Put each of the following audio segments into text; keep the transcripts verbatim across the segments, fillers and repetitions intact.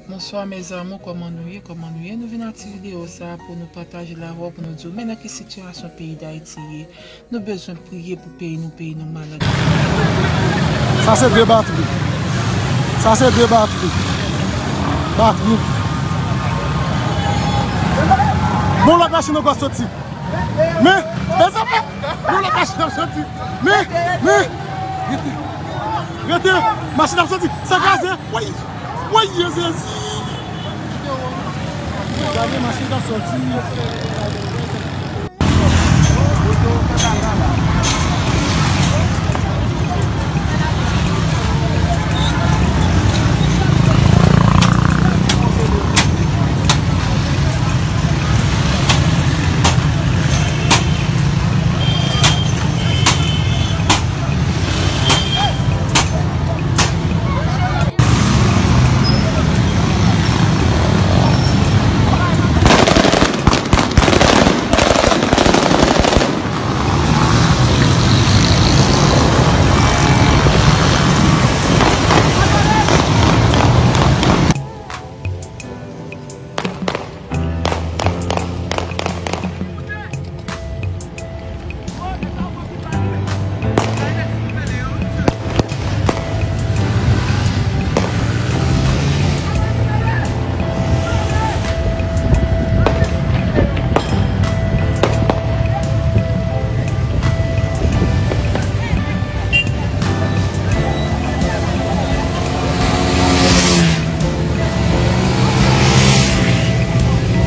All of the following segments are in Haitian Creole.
Bonswa mes amours, kòman nou ye? Kòman nou ye? Nou vin ak ti videyo sa a pou nou pataje l avè w, pou nou di w men nan ki sitiyasyon peyi Dayiti ye. Nou bezwen priye pou peyi nou, peyi nou malad. Sa se de batri. Sa se de batri. Batri. Bon, lòt machin ankò soti. Men, mezanmi, yon lòt machin ap soti. Men, men, rete, rete, machin ap soti. Sa kraze. Woy, woy, Jezi. Gade machin k ap soti.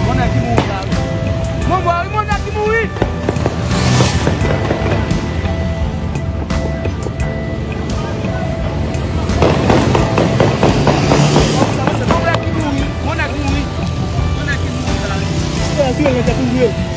Mon nèg ki mouri la wi. Mon bwa wi, mon nèg ki mouri. Mon nèg ki mouri, mon nèg mouri. Mon nèg ki mouri la wi.